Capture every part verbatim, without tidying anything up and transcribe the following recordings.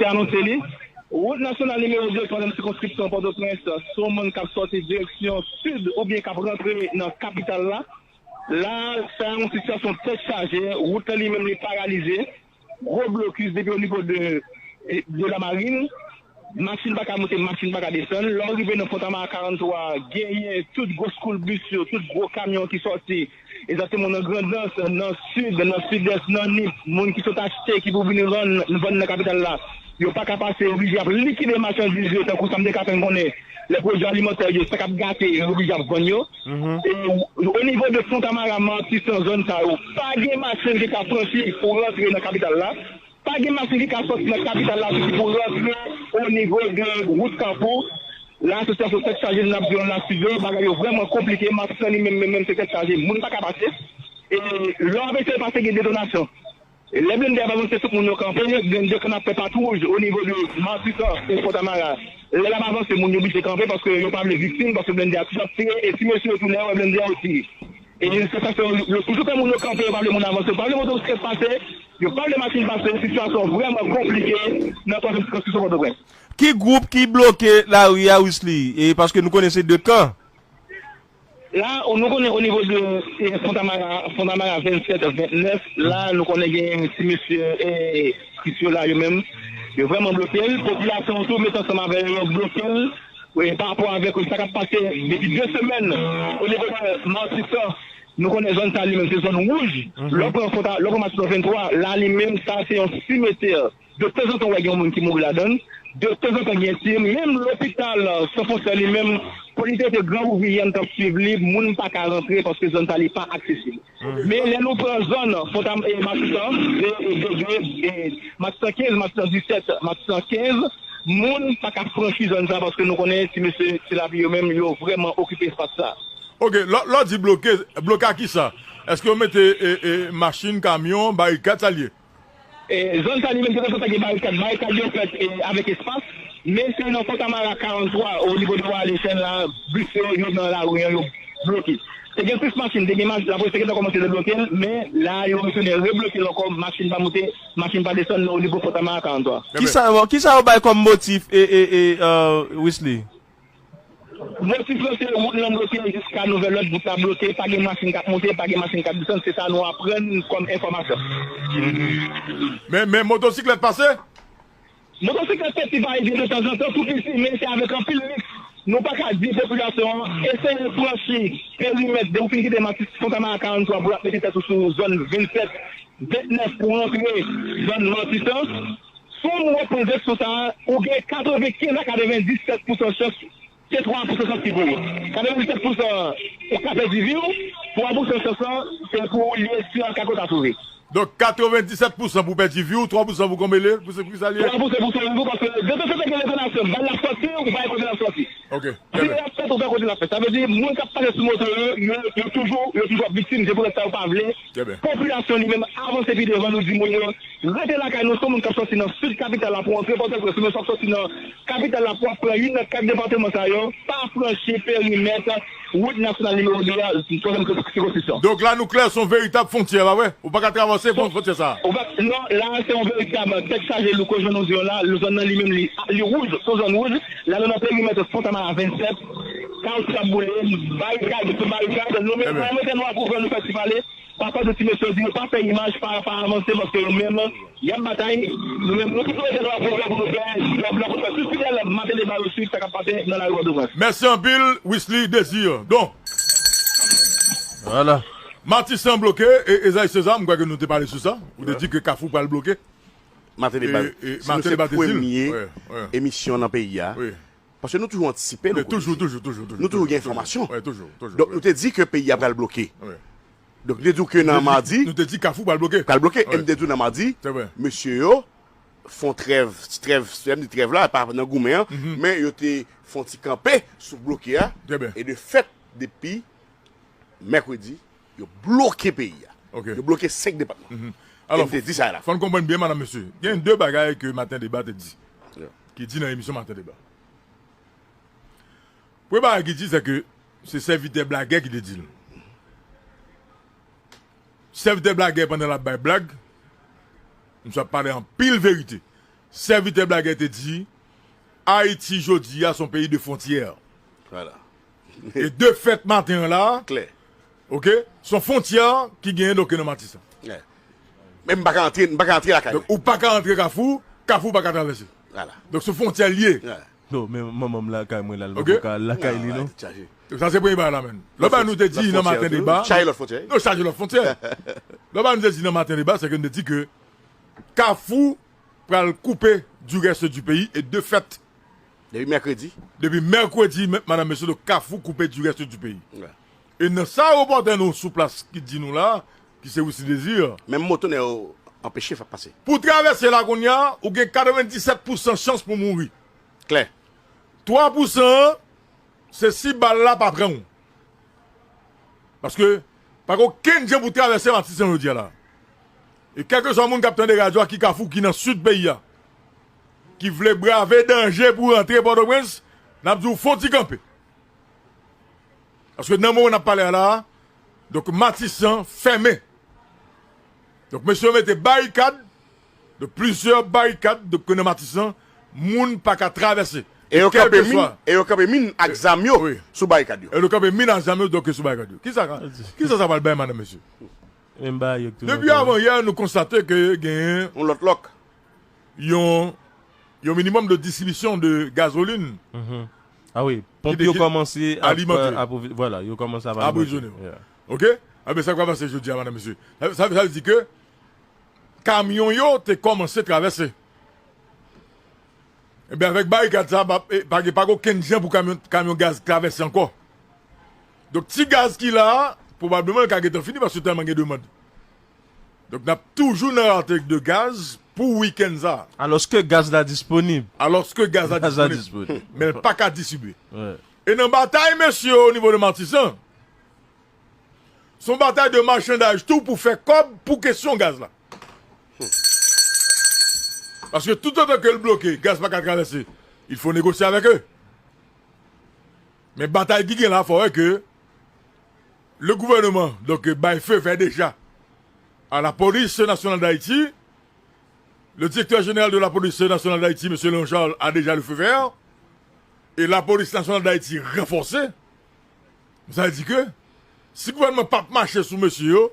anonse li. Wout nasyonal nimewo de, twazyèm sikonskripsyon Pòtoprens, sou moun k ap sòti direksyon sid oubyen k ap rantre nan kapital la. La, sa yon sitiyasyon tèt chaje, wout lan li menm li paralize, gwo blokis depi o nivo de, de la marin, machin pa ka monte, machin pa ka desann. Lè w rive nan Fontamara karannntwa, genyen tout gwo school bus yo, tout gwo kamyon ki sòti egzakteman nan Grandans, nan Sid, nan Sidès, nan Nip, moun ki sot achte, ki pou vin rann, vann nan kapital la, yo pa ka pase, yo oblije ap likide machandiz yo, tankou sa m te ka fè n konnen, lè pwodui alimantè yo, sa k ap gate, yo oblije ap vann yo. E o nivo de Fontamara, Matisan, zòn sa yo, pa gen machin ki ka franchi pou rantre nan kapital la. Pa gen machin ki ka sòti nan kapital la tou ki pou rantre o nivo de wout Kafou. La, sitiyasyon tèt chaje, n ap di w la, Sidon, bagay yo vrèman konplike. Matisan li menm, menm, menm, se tèt chaje, moun pa ka pase. E lè w ap eseye pase, gen detonasyon. E lè blende ap avanse, tout moun yo kanpe, gen de kan ap fè patwouj o nivo de Matisan e Fontamara. Lè l ap avanse, moun yo oblije kanpe paske yo pa vle viktim, paske blende a toujou ap tire, e ti mesye yo tou lè yo wè blende a yo tire. E se sa k fè yo, yo toujou fè moun yo kanpe, yo pa vle moun avanse, yo pa vle motosiklèt pase, yo pa vle machin pase, sitiyasyon vrèman konplike nan twazyèm sikonskripsyon Pòtoprens. Ki gwoup ki bloke lari a, Wisly? E paske nou konnen se de kan. La, nou konnen o nivo de, e, Fontamara, Fontamara vennsèt, vennèf, la, nou konnen gen ti mesye, e, ki sou la, yo menm, yo vrèman bloke l. Popilasyon an tou met ansanm avè yo, yo bloke l. E, pa rapò avèk sa k ap pase depi de semèn o nivo de Matisan, nou konnen zòn sa li menm se zòn wouj. Lè w pran Fonta-, lè w pran Matisan venntwa, la li menm, sa se yon simetè. De tanzantan, w wè gen yon moun ki mouri ladan l. De tanzantan, gen ti, menm lopital, euh, San Fwontyè li menm, pou li te rete Gran Wouvri, yè n t ap swiv li, moun pa ka rantre paske zòn sa li pa aksesib. Men lè nou pran zòn Fontam-, e, Matisan, e, e, de, de, e, Matisan kenz, Matisan disèt, Matisan kenz, moun pa ka franchi zòn sa paske nou konnen ti mesye, ti lapli yo menm, yo vrèman okipe espas sa. Ok, lè, lè w di bloke, bloke a kisa? Èske yo mete, e, e, machin, kamyon, barikad, sa l ye? E, zòn sa li menm, se konsa gen barikad. Barikad yo fèt, e, avèk espas, men se nan Fontamara karannntwa, o nivo de Wa Lechèn la, bis yo, yo nan lari an, yo bloke. Te gen plis machin, te gen machin, lapolis te gentan kòmanse debloke l, men la, yo retounen rebloke l ankò, machin pa monte, machin pa desann nan o nivo Fontamara karannntwa. Kisa, kisa yo bay kòm motif, e, e, e, euh, Wisly? Motif lan se wout lan bloke jiska nouvèl lòd, wout la bloke, pa gen machin k ap monte, pa gen machin k ap desann, se sa nou aprann kòm enfòmasyon. Men, men motosiklèt pase? Motosiklèt pase va e vyen de tanzantan, tou piti, men se avèk anpil risk. Nou pa ka di popilasyon an eseye franchi perimèt de ou fin kite Matisan, Fontamara karannntwa pou l ap mete tèt ou sou zòn vennsèt, vennèf pou rantre zòn Matisan. Si w ap pran direksyon sa a, ou gen katrevenkenz a katrevenndisèt pousan chans se twa pousan chans ki pou ou. Katrevenndisèt pousan ou ka pèdi vi w, twa pousan chans lan, se pou ou lye si w ka konn sove. Donk, katrevenndisèt pousan pou pèdi vi w, twa pousan pou konbele, pou se pou sa l ye? Twa pousan pou sove vi w, paske de tout fason gen detonasyon, bal la sòti, ou pa wè kote l ap sòti. Ok, si l ap fèt, ou pa wè kote l ap fèt. Sa vle di, moun k ap pase sou moto yo, yo, yo toujou, yo toujou ap viktim, se poutèt sa yo pa vle. Popilasyon li menm avanse pi devan, nou di moun yo, rete lakay nou, se moun k ap sòti nan sid kapital la pou antre Pòtoprens, oubyen si w ap sòti nan kapital la pou ap pran youn nan kat depatman sa yo, pa franchi perimèt wout nasyonal nimewo de a, twazyèm sikonskripsyon. Donk la nou klè, se yon veritab fwontyè, pa vre? Ou pa ka travèse fwon-, fwontyè sa a. Ou pa, non, la se yon veritab tèt chaje, louko, jan nou di yo la, zòn nan li menm li, li wouj, se yon zòn wouj, la nou nan perimèt Fontamara vennsèt, kawoutchou ap boule, barikad sou barikad, nou menm, nou mete nou a kouvè, nou fè ti pale. Pafwa, de ti mesye yo di nou pa fè imaj, pa, pa avanse, paske yo menm, y ap batay. Nou menm, nou toujou rete nan lapouvwa pou nou fè djòb la, pou nou fè tout fidèl maten deba yo swiv sa k ap pase nan lari Pòtoprens. Mèsi anpil, Wisly Désir. Don. Vwala. Matisan bloke, e Esaïe César, m kwè ke nou te pale sou sa. Ou te di ke Kafou pral bloke. Maten deba, e, e, si nou se premye emisyon nan peyi a, paske nou toujou antisipe, nou toujou, toujou, toujou, toujou, nou toujou gen enfòmasyon. Wi, toujou, toujou. Donk, nou te di ke peyi a pral bloke. Wi. Donk, nou te di w ke nan madi, nou te di Kafou pral bloke. Pral bloke, e m te di w nan madi, mesye yo fè yon trèv, trèv, lè m di trèv la, pa nan goumen an, men yo te fè yon ti kanpe sou bloke a, e de fèt, depi mèkredi, yo bloke peyi a. Yo bloke senk depatman. E m te di sa la. Fò n konprann byen, madanm, mesye. Gen de bagay ke Maten Deba te di, ki di nan emisyon Maten Deba. Premye bagay ki di, se ke se sèvitè blagè ki te di l. Sèvitè blagè, pandan l ap bay blag, misye ap pale anpil verite. Sèvitè Blagè te di, Ayiti jodi a se yon peyi de fwontyè. E de fèt maten an la, oke, se yon fwontyè ki genyen donk nan Matisan. Men m pa ka antre, m pa ka antre lakay mwen. Ou pa ka antre Kafou, Kafou pa ka travèse. Donk se fwontyè l ye. Non, men manman m lakay mwen la, l poko ka al lakay li non. Sa se premye bagay la menm. Lòt bagay nou te di nan maten deba. Chaje lòt fwontyè. Non, chaje lòt fwontyè. Lòt bagay nou te di nan maten deba, se ke nou te di ke Kafou pral koupe du reste du peyi e de fèt. Depi mèkredi. Depi mèkredi, men- madanm mesye, donk Kafou koupe du reste du peyi. E nan sa repòtè nou sou plas ki di nou la, ki se Wisly Désir. Menm moto nèg yo anpeche fè pase. Pou travèse la kounye a, ou gen katrevenndisèt pousan chans pou mouri. Klè. Twa pousan an, se si bal la pa pran w. Paske pa gen okenn jan pou travèse Matisan jodi a la. E kèlkeswa moun k ap tande radyo a ki Kafou ki nan sid peyi a, ki vle brave danje pou rantre Pòtoprens, n ap di w fon ti kanpe. Paske nan moman n ap pale a la, donk Matisan fèmen. Donk mesye yo mete barikad, donk plizyè barikad, donk nan Matisan, moun pa ka travèse. E yo kanpe min, e yo kanpe min ak zam yo sou barikad yo. E yo kanpe min ak zam yo donk sou barikad yo. Kisa ka, kisa sa pral bay madanm mesye? Menm bagay yo k tounen. Depi avan yè, nou konstate ke genyen yon lòt lòk. Yon, yon minimòm de distribisyon de gazolin. Ah wi, ponp yo kòmanse ap, ap, vwala, yo kòmanse ap alimante. Oke? Enben, sa k ap pase jodi a, madanm mesye? Sa, sa, sa vle di ke kamyon yo te kòmanse travèse. Enben, avèk barikad sa, pa, e, pa gen, pa gen okenn jan pou kamyon, kamyon gaz travèse ankò. Donk, ti gaz ki la a, pwobableman, l ka gentan fini paske tèlman gen demann. Donk, n ap toujou nan rate de gaz pou wikenn sa a. Alòske gaz la disponib. Alòske gaz la disponib. Men l pa ka distribye. E nan batay mesye yo o nivo de Matisan, se yon batay de machandaj tou pou fè kòb pou kesyon gaz la. Paske toutotan ke l bloke, gaz pa ka travèse, il faut négocier avec eux. Men batay ki gen la, fò wè ke le gouvernement, donk, bay feu vert déjà à la police nationale d'Haïti. Le directeur général de la police nationale d'Haïti, mesye Léon Charles, a déjà le feu vert. E la police nationale d'Haïti ranfòse. Sa vle di ke si gouvènman p ap mache sou mesye yo,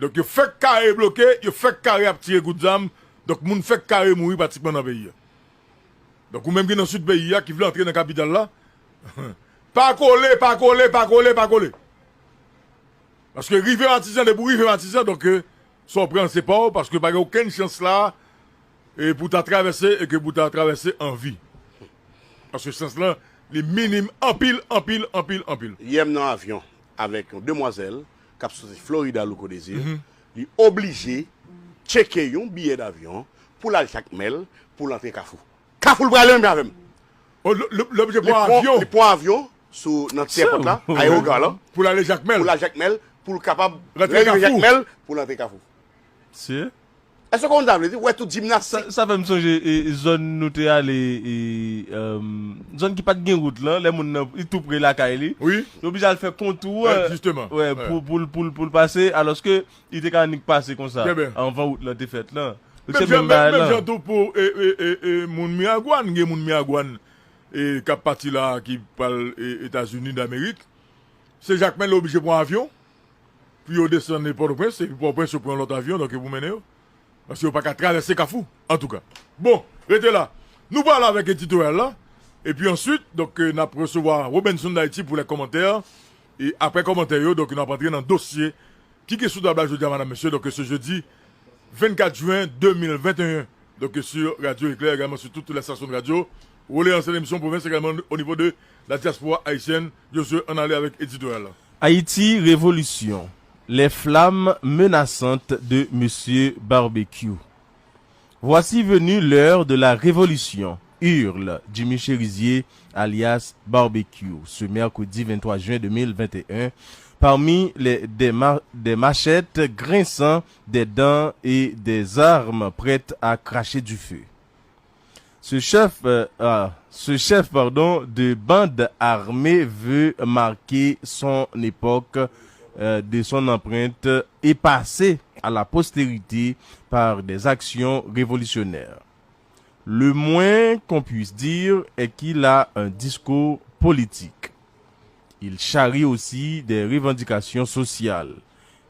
donk yo fèk kare bloke, yo fèk kare ap tire kout zam, donk moun fèk kare mouri pratikman nan peyi a. Donk ou menm ki nan sid peyi a, ki vle antre nan kapital la, pa kole, pa kole, pa kole, pa kole. Paske rive Matisan, depi w rive Matisan, donk, e, sa w pran se pa w, paske pa gen okenn chans la, e, pou w ta travèse, e ke pou w ta travèse an vi. Paske chans lan, li minim anpil, anpil, anpil, anpil. Yè m nan avyon avèk yon demwazèl k ap soti Florida, Louko Désir. Li oblije tcheke yon biyè davyon pou l al Jakmèl, pou l antre Kafou. Kafou l prale menm jan avè m. Oh, l, l, l oblije pran avyon. Li pran avyon sou, nan ti èpòt la, ayewogà la. Pou l ale Jakmèl. Pou l al Jakmèl, pou l kapab rantre Kafou. Jakmèl, pou l antre Kafou. Mesye. Èske w konn sa vle di? Ou wè tout jimnastik. Sa, sa fè m sonje, e, zòn nou te ale, e, e, zòn ki pa t gen wout lan, lè moun nan, li tou pre lakay li. Wi. Li oblije al fè kontou, e, jisteman. Wè, pou, pou, pou, pou l pase, alòske li te ka annik pase konsa, anvan wout lan te fèt lan. Donk se menm bagay lan. Menm jan tou pou, e, e, e, e, moun Miragwàn, gen moun Miragwàn, e, k ap pati la, ki pral, e, Etazini Damerik. Se Jakmèl yo oblije pran avyon pou yo desann Pòtoprens, epi Pòtoprens yo pran lòt avyon, donk, pou mennen yo. Paske yo pa ka travèse Kafou, antouka. Bon, rete la. Nou pral avèk editoryal la. Epi answit, donk, e, n ap resevwa Robenson Dayti pou lè kòmantè. E aprè kòmantè yo, donk, n ap antre nan dosye ki gen sou tab la jodi a, madanm, mesye. Donk, se jedi vennkat jen de mil venteyen. Donk, sur Radio Éclair, également sur toutes les stations de radio. Relais ancienne émission province, également au niveau de la diaspora haïtienne. Josué, ann ale avèk editoryal la. Haïti Révolution, les flammes menaçantes de Monsieur Barbecue. Voici venue l'heure de la révolution, hurle Jimmy Chérizier, alias Barbecue, ce mercredi vingt-trois juin deux mille vingt et un, parmi les, des ma-, des machettes grinçant des dents et des armes prêtes à cracher du feu. Ce chef, euh, ah, ce chef, pardon, de bande armée veut marquer son époque, euh, de son empreinte et passer à la postérité par des actions révolutionnaires. Le moins qu'on puisse dire est qu'il a un discours politique. Il charrie aussi des revendications sociales.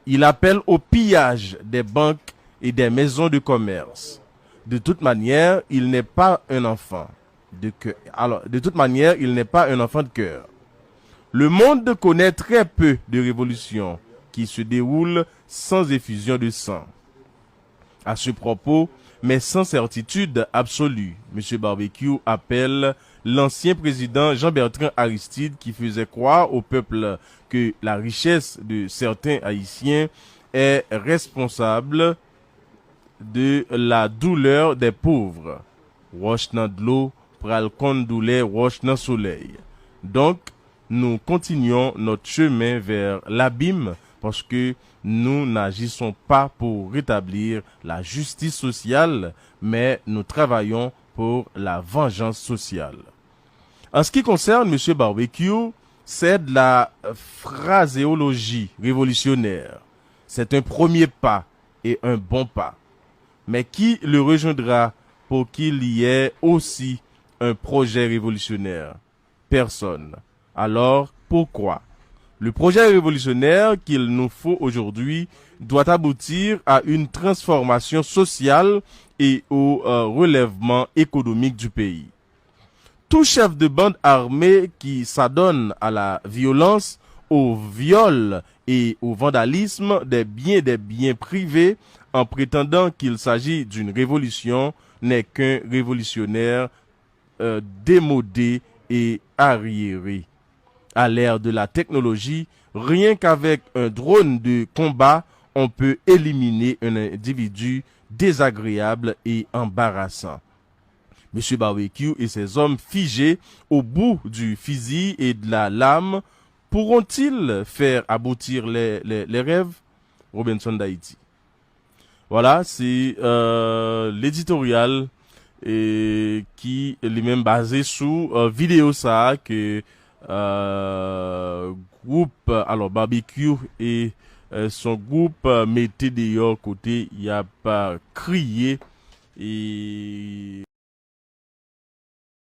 Il appelle au pillage des banques et des maisons de commerce. De toute manière, il n'est pas un enfant de cœur. Alors, de toute manière, il n'est pas un enfant de cœur. Le monde connaît très peu de révolutions qui se déroulent sans effusion de sang. À ce propos, mais sans certitude absolue, M. Barbecue appelle l'ancien président Jean-Bertrand Aristide, qui faisait croire au peuple que la richesse de certains Haïtiens est responsable de la douleur des pauvres. Wòch nan dlo pral konn doulè wòch nan solèy. Donc, nous continuons notre chemin vers l'abîme parce que nous n'agissons pas pour rétablir la justice sociale, mais nous travaillons pour la vengeance sociale. En ce qui concerne M. Barbecue, c'est de la phraséologie révolutionnaire. C'est un premier pas et un bon pas. Mais qui le rejoindra pour qu'il y ait aussi un projet révolutionnaire ? Personne. Alors, pourquoi ? Le projet révolutionnaire qu'il nous faut aujourd'hui doit aboutir à une transformation sociale et au euh, relèvement économique du pays. Tout chef de bande armée qui s'adonne à la violence, au viol et au vandalisme des biens des biens privés en prétendant qu'il s'agit d'une révolution n'est qu'un révolutionnaire euh, démodé et arriéré. À l'ère de la technologie, rien qu'avec un drone de combat, on peut éliminer un individu désagréable et embarrassant. M. Barbecue et ses hommes figés au bout du fusil et de la lame pourront-ils faire aboutir les, les, les rêves ? Robinson d'Haïti. Voilà, c'est euh, l'éditorial et qui lui-même basé sous euh, vidéo ça que euh, groupe alors barbecue et euh, son groupe euh, mettait dehors côté il y a pas crié et